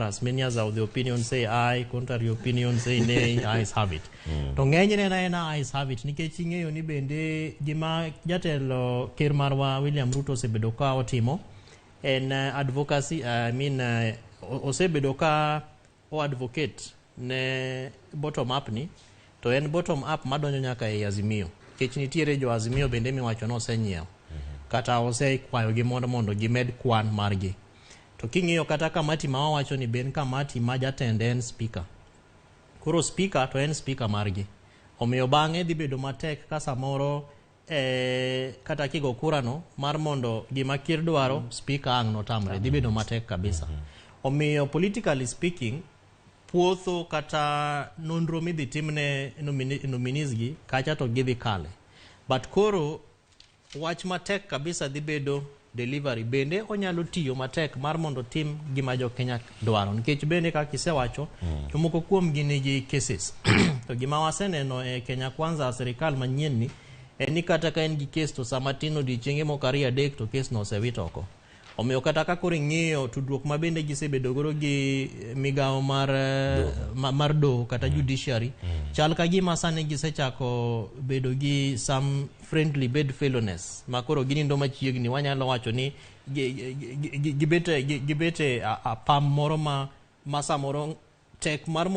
As many as of the opinion say aye, contrary opinion say nay, ayes have it. To ng'enyne en aena ayes have it nikech ing'eyo ni bende gima jatelo ker marwa William Ruto osebedo ka otimo en advocacy, I mean, osebedo ka o advocate ne bottom up ni to en bottom up madonjo nyaka ei Azimio nikech nitiere jo Azimio bende miwacho ni osenyiewo kata osekwayogi mondo gimed kwan margi. To king'iyo kata kamati ma wawacho ni be en kamati ma jatende en speaker. Koro speaker to en speaker margi. Omiyo bang'e dhi bedo matek ka samoro kata kigo kura no mar mondo gima ker dwaro speaker ang' notamre. Dhi bedo matek kabisa. Omiyo politically speaking, puotho kata nonro midhi timne nominees gi kacha to gidhi kale. But koro wach matek kabisa dhi bedo delivery bende onyalo tiyo matek mar mondo tim gima jo Kenya dwaro nikech bende kaka isewacho jomoko kuom gi nigi cases to gima waseneno e Kenya Kwanza sirikal manyien ni en ni kata ka en gi case to sama tin odiochienge moko ariyo adek to case no osewit oko. Omiyo kata ka koro ing'iyo tudruok ma bende gisebedo godo gi migawo mar mar doho kata judiciary chal ka gima sani gisechako bedo gi some friendly bedfellowness ma koro ginindo machiegni wanyalo wacho ni gibet e apam moro ma samoro tek mar